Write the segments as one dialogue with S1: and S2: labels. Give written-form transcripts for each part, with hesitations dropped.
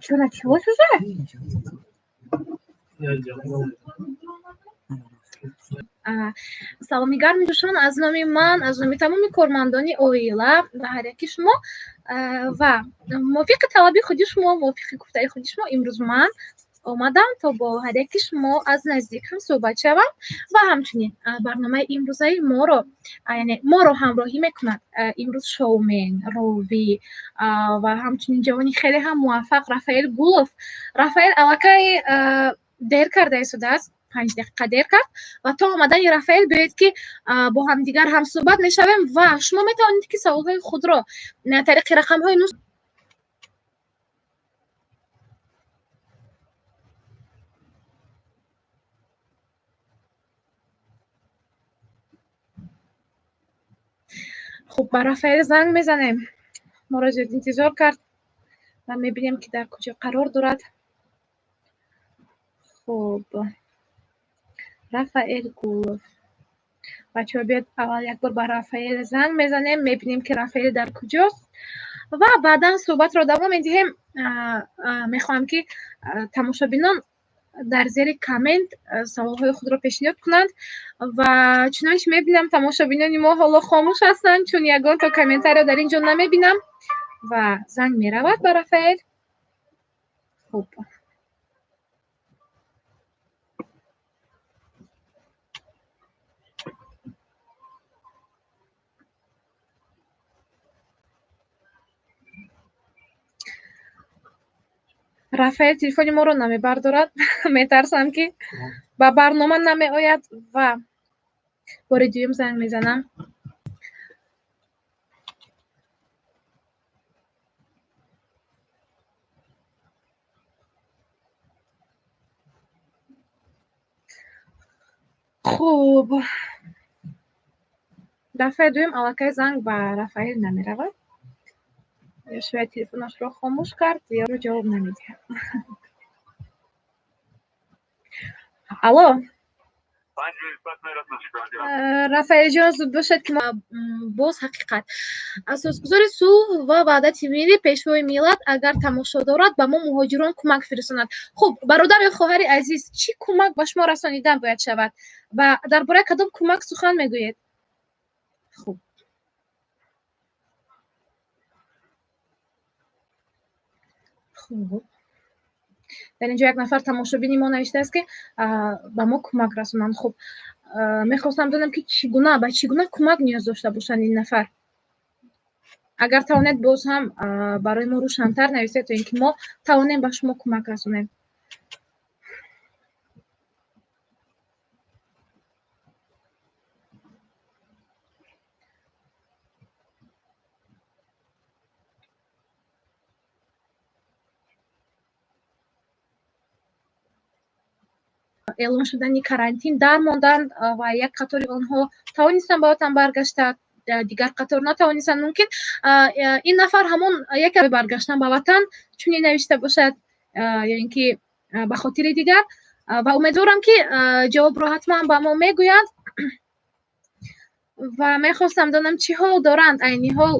S1: Что, началось уже? Саломи гарми ҷӯшон аз номи ман, аз номи тамоми кормандони оила ба ҳар яки шумо ва мувофиқи талаби худи шумо, мувофиқи гуфтаи худи шумо имрӯз ман омадам, то бо ҳар яки шумо аз наздик ҳам суҳбат шавам ва ҳамчунин барномаи имрӯзаи моро, яъне моро ҳамроҳӣ мекунад имрӯз шоумен, ровӣ ва ҳамчунин ҷавони хеле ҳам муваффақ Рафаэл Гулов. Рафаэл аллакай дер карда истодааст, 5 дақиқа дер кард ва то омадани Рафаэл биёед, ки бо ҳамдигар ҳамсуҳбат мешавем ва шумо метавонед, ки саволҳои худро тариқи рақамҳои ну. Хуб, ба Рафаэл занг мезанем. Моро зиёд интизор кард ва мебинем, ки дар куҷо қарор дорад. Хуб, Рафаэл Гулов. Бачаҳо, биёед, аввал як бор ба Рафаэл занг мезанем, мебинем, ки Рафаэл дар куҷост ва баъдан суҳбатро давом медиҳем. Мехоҳам, ки тамошобинон дар зери коммент саволҳои худро пешниҳод кунанд ва чунончи мебинам, тамошобинони мо ҳоло хомӯш ҳастанд, чун ягон то комментарио дар ин ҷо намебинам ва занг меравад ба Рафаэл. Хуб, Рафаэл телефони моро намебардорад. Метарсам, ки ба барнома намеояд ва бори дуюм занг мезанам. Хуб, дафъаи дуюм аллакай занг ба Рафаэл намеравад. Шояд телефонашро хомӯш кард ё ҷавоб намедиҳад. Алло, Рафаэлҷон, зуд бошад, ки боз ҳақиқат. Асосгузори сулҳ ва ваҳдати миллӣ, пешвои миллат агар тамошо дорад, ба мо муҳоҷирон кӯмак фирисонад. Хуб, бародар ё хоҳари азиз, чӣ кӯмак ба шумо расонидан бояд шавад ва дар бораи кадом кӯмак сухан мегӯед? Хуб, дар ин ҷо як нафар тамошобини мо навиштааст, ки ба мо кӯмак расонанд. Хуб, мехостам донам, ки чӣ гуна, ба чӣ гуна кӯмак ниёз дошта бошанд ин нафар. Агар тавонед, боз ҳам барои мо рӯшантар нависед, то ин ки мо тавонем ба шумо кӯмак расонем. Эълон шудани карантин дармонданд ва як қатори онҳо тавонистанд ба ватан баргашта, дигар қатор натавонистанд. Мумкин, ин нафар ҳамон яке баргаштан ба ватан чунин навишта бошад ё ин ки ба хотири дигар ва умедворам, ки ҷавобро ҳатман ба мо мегӯянд. Ва мехостам донам, чӣ ҳол доранд айни ҳол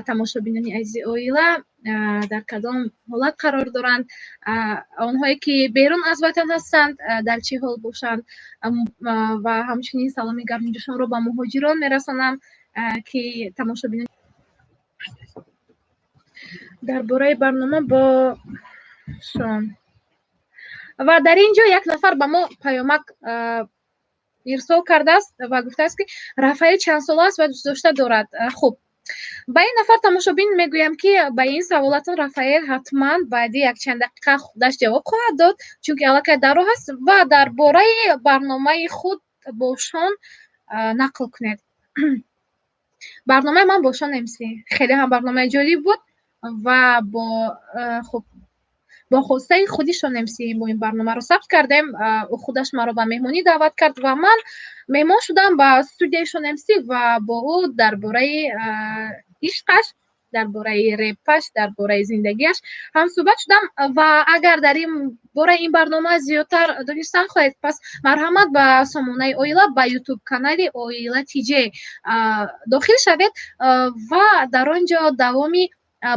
S1: тамошобинони азизи оила, дар кадом ҳолат қарор доранд, онҳое ки берун аз ватан ҳастанд, дар чӣ ҳол бошанд. Ва ҳамчунин саломи гарму ҷӯшонро ба муҳоҷирон мерасонам, ки тамошобинон дар бораи барнома бо шон. Ва дар ин ҷо як нафар ба мо паёмак ирсол кардааст ва гуфтааст, ки Рафаэл чанд сола аст ва дӯстдошта дорад. Хуб, ба ин нафар тамошобин мегӯям, ки ба ин саволатон Рафаэл ҳатман баъди якчанд дақиқа худаш ҷавоб хоҳад дод, чунки аллакай дар роҳ аст ва дар бораи барномаи худ бо Шон нақл кунед. Барномаи ман бо Шон МС хеле ҳам барномаи ҷолиб буд ва бо хуб, бо хостаи худи Шон МС мо ин барномаро сабт кардем. Ӯ худаш маро ба меҳмонӣ даъват кард ва ман меҳмон шудам ба студияи Шон МС ва бо ӯ дар бораи ишқаш, дар бораи репаш, дар бораи зиндагиаш ҳамсӯҳбат шудам. Ва агар дар ин бораи ин барнома зиёдтар донистан хоҳед, пас марҳамат, ба сомонаи оила, ба Ютуб канали Оила ТЖ дохил шавед ва дар он ҷо давоми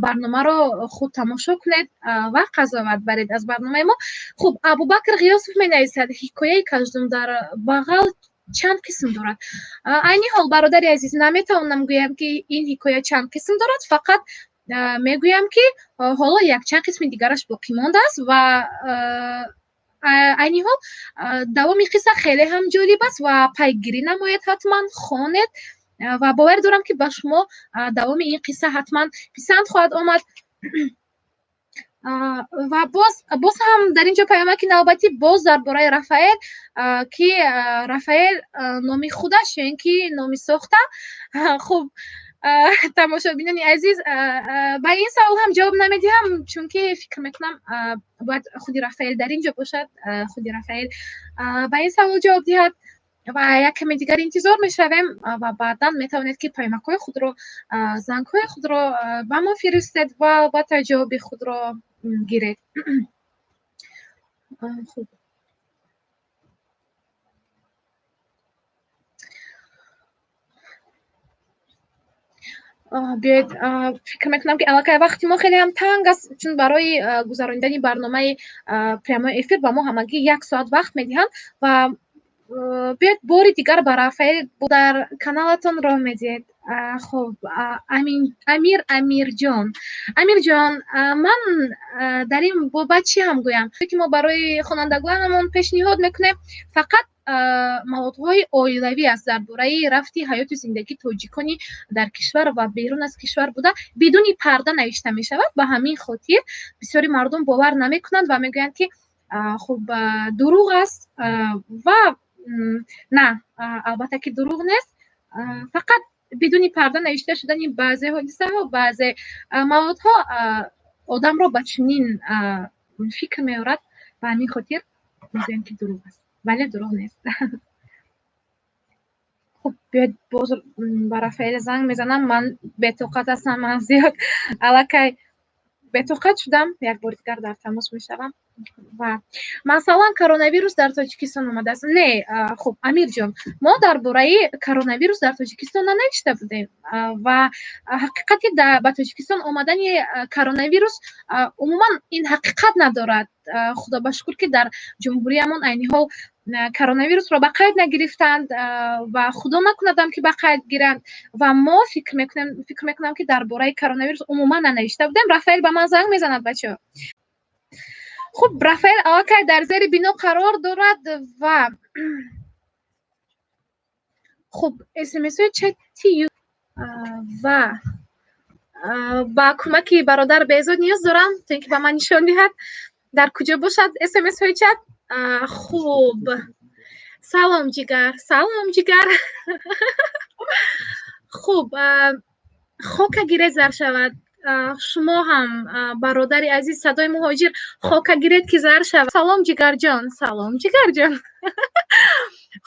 S1: Барномаро худ тамошо кунед ва қазоват баред аз барномаи мо. Хуб, Абубакр Ғиёсов менависад: ҳикояи Каждум дар бағал чанд қисм дорад? Айни ҳол, бародари азиз, наметавонам гӯям, ки ин ҳикоя чанд қисм дорад, фақат мегӯям, ки ҳоло якчанд қисми дигараш боқӣ мондааст ва айни ҳол давоми қисса хеле ҳам ҷолиб аст ва пайгирӣ намоед, ҳатман хонед ва бовар дорам, ки ба шумо давоми ин қисса ҳатман писанд хоҳад омад. Ва боз ҳам дар ин ҷо паёмаки навбатӣ боз дар бораи Рафаэл, ки Рафаэл номи худаш ё ин ки номи сохта. Хуб, тамошобинони азиз, ба ин савол ҳам ҷавоб намедиҳам, чунки фикр мекунам, бояд худи Рафаэл дар ин ҷо бошад, худи Рафаэл ба ин савол ҷавоб диҳад ва як каме дигар интизор мешавем ва баъдан метавонед, ки паёмакҳои худро, зангҳои худро ба мо фиристед ва албатта ҷавоби худро гиред. Хуб, биёед, фикр мекунам, ки аллакай вақти мо хеле ҳам танг аст, чун барои гузаронидани барномаи прямой эфир ба мо ҳамагӣ як соат вақт медиҳанд. Ва биёед, бори дигар ба Рафаэл дар каналатон роҳ медиҳед. Хуб, Амир, Амирҷон, Амирҷон, ман дар ин бобат чӣ ҳам гӯям, ки мо барои хонандагонамон пешниҳод мекунем, фақат маводҳои оилавӣ аст, дар бораи рафти ҳаёту зиндагии тоҷикони дар кишвар ва берун аз кишвар буда, бидуни парда навишта мешавад. Ба ҳамин хотир бисёри мардум бовар намекунанд ва мегӯянд, ки хуб, дурӯғ аст. Ва на, албатта ки дурӯғ нест, фақат бидуни парда навишта шудани баъзе ҳодисаҳо, баъзе маводҳо одамро ба чунин фикр меорад. Ба ҳамин хотир мегӯям, ки дурӯғ аст, вале дурӯғ нест. Хуб, биёед, боз ба Рафаэл занг мезанам. Ман бетоқат ҳастам, ман зиёд аллакай бетоқат шудам, як бори дигар дар тамос мешавам. Ва масалан, коронавирус дар Тоҷикистон омадааст? Не, хуб, Амирҷон, мо дар бораи коронавирус дар Тоҷикистон нанавишта будем ва ҳақиқати ба Тоҷикистон омадани коронавирус умуман ин ҳақиқат надорад. Худо ба шукр, ки дар ҷумҳуриямон айни ҳол коронавирусро ба қайд нагирифтанд ва худо накунадам, ки ба қайд гиранд. Ва мо фикр мекунем, фикр мекунам, ки дар бораи коронавирус умуман нанавишта будем. Рафаэл ба ман занг мезанад, бачаҳо. Хуб, Рафаэл аллакай дар зери бино қарор дорад. Ва хуб, смсҳои чати ва ба кӯмаки бародар Беҳзод ниёз дорам, то ин ки ба ман нишон диҳад, дар куҷо бошад смсҳои чат. Хуб, салом, ҷигар, салом, ҷигар. Хуб, хока гиред, зар шавад. Шумо ҳам, бародари азиз, Садои Муҳоҷир, хока гиред, ки зар шавад. Салом, ҷигарҷон, салом, ҷигарҷон.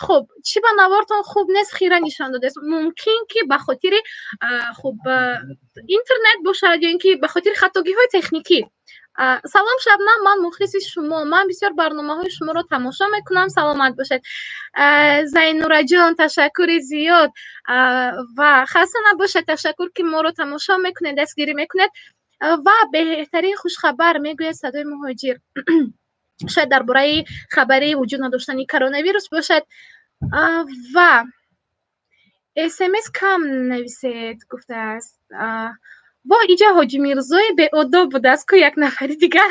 S1: Хуб, чӣ ба навортон хуб нест, хира нишон додааст? Мумкин ки ба хотири, хуб, интернет бошад ё ин ки ба хотири хатогиҳои техникӣ. Салом, Шабнам, ман мухлиси шумо, ман бисёр барномаҳои шуморо тамошо мекунам, саломат бошед. Зайнураҷон, ташаккури зиёд ва хаста набошед, ташаккур, ки моро тамошо мекунед, дастгирӣ мекунед. Ва беҳтарин хушхабар, мегӯяд Садои Муҳоҷир. Шояд дар бораи хабари вуҷуд надоштани коронавирус бошад. Ва смс кам нависед, гуфтааст. Во, иҷа Ҳоҷи Мирзои беодоб будааст ку, як нафари дигар.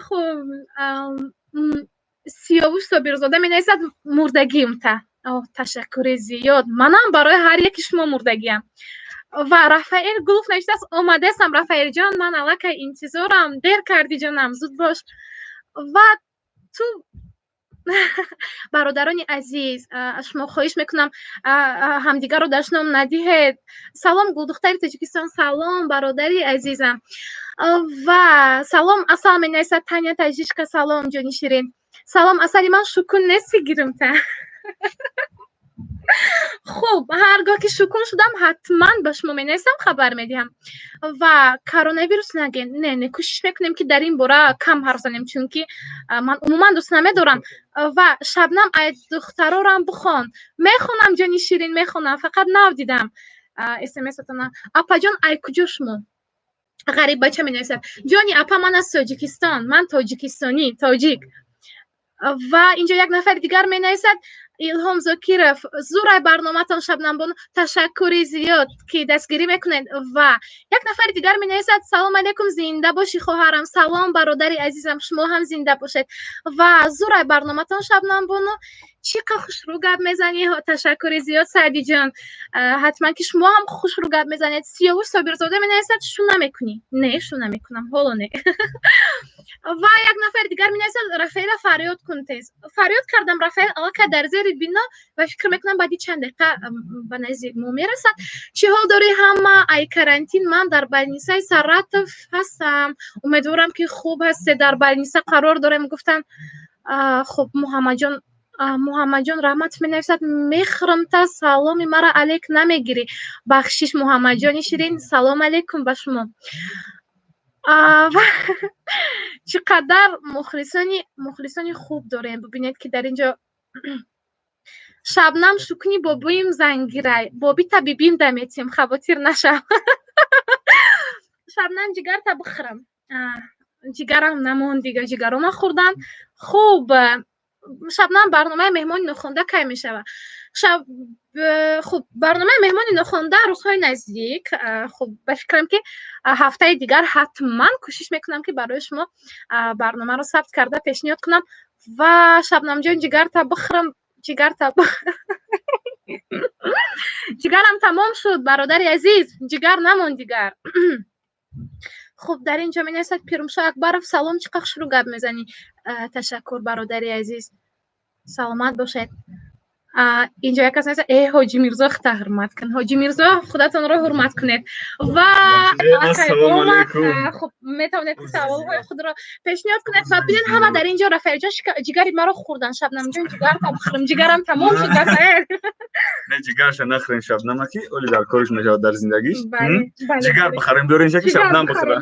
S1: Хуб, Сиёвуш Собирзода менависад: мурдагимта. Ташаккури зиёд, манам барои ҳар яки шумо мурдагиам. Ва Рафаэл Гулов навиштааст: омадаастам. Рафаэлҷон, ман аллакай интизорам, дер кардӣ, ҷонам, зуд бош. Ва ту, бародарони азиз, аз шумо хоҳиш мекунам, ҳамдигарро дашном надиҳед. Салом, гулдухтари Тоҷикистон, салом, бародари азизам. Ва салом, Асал, менависад Таня Таҷичка. Салом, ҷони ширин, салом, асали ман, шукун нести, гирумта. Хуб, ҳар гоҳ ки шукун шудам, ҳатман ба шумо менависам, хабар медиҳам. Ва коронавирус наген, не, не, кӯшиш мекунем, ки дар ин бора кам ҳарф занем, чунки ман умуман дӯст намедорам. Ва Шабнам, ай духтарорам бихон. Мехонам, ҷони ширин, мехонам, фақат нав дидам. СМСатона. Апаҷон, ай куҷо шумо? Ғариббача менависад: ҷони апа, ман аз Тоҷикистон, ман тоҷикистонӣ, тоҷик. Ва инҷо як нафари дигар менависад, Илҳом Зокиров: зурай барноматон, Шабнамбону, ташаккури зиёд, ки дастгирӣ мекунед. Ва як нафари дигар менависад: салом алейкум, зинда бошӣ, хоҳарам. Салом, бародари азизам, шумо ҳам зинда бошед. Ва зурай барноматон, Шабнамбону, чӣ қа хушрӯ гап мезанӣ. Ташаккури зиёд, Саъдиҷон, ҳатман ки шумо ҳам хушрӯ гап мезанед. Сиёвуш Собирзода менависад: шу намекунӣ? Не, шу намекунам, ҳоло не. Ва як нафари дигар менависад: Рафаэла, фарёд кун тез. Фарёд кардам, Рафаэл аллакай дар зери бино ва фикр мекунам, баъди чанд дақиқа ба назди мо мерасад. Чӣ ҳол дорӣ, ҳама? Ай карантин ман дар больницаи Саратов ҳастам, умедворам, ки хуб ҳастед. Дар больница қарор дорем, гуфтанд. Хуб, Муҳаммадҷон Раҳмат менависад: мехӯрам-та, саломи мара алек намегирӣ. Бахшиш, Муҳаммадҷони ширин, салом алейкум ба шумо. Чӣ қадар мухлисони хуб дорем, бибинед, ки дар ин ҷо. Шабнам, шукни бобоим зангирай, бобита бибим даметим, хавотир нашав. Шабнам, ҷигарта бихӯрам, ҷигарам намонд, дига ҷигарома хӯрдан. Хуб, Шабнам, барномаи меҳмони нохонда кай мешавад? Шаб, хуб, барномаи меҳмони нохонда рӯзҳои наздик, хуб, ба фикрам, ки ҳафтаи дигар ҳатман кӯшиш мекунам, ки барои шумо барномаро сабт карда пешниҳод кунам. Ва Шабнамҷон, ҷигарта бихӯрам, ҷигарта, ҷигарам тамом шуд, бародари азиз, ҷигар намонд дигар. Хуб, дар ин ҷо менависад Пирумшо Акбаров: салом, чӣ қа хушрӯ гап мезанӣ. Ташаккур, бародари азиз, саломат бошед. Инҷо як кас нависа: э, Ҳоҷи Мирзо, худта ҳурмат кун. Ҳоҷи Мирзо, худатонро ҳурмат кунед. Ва хуб, метавонед саволҳои худро пешниҳод кунед. Ва бинед, ҳама дар ин ҷо, Рафаэлҷон, ҷигари маро хӯрдан. Шабнамҷон, ҷигар бихӯрам, ҷигарам тамом шуд, Рафаэл.
S2: Не, ҷигарша нахӯрен, Шабнама, ки оли дар кориш мешавад дар зиндагиш. Ҷигар бихарем, дорен, ки Шабнам бихӯра.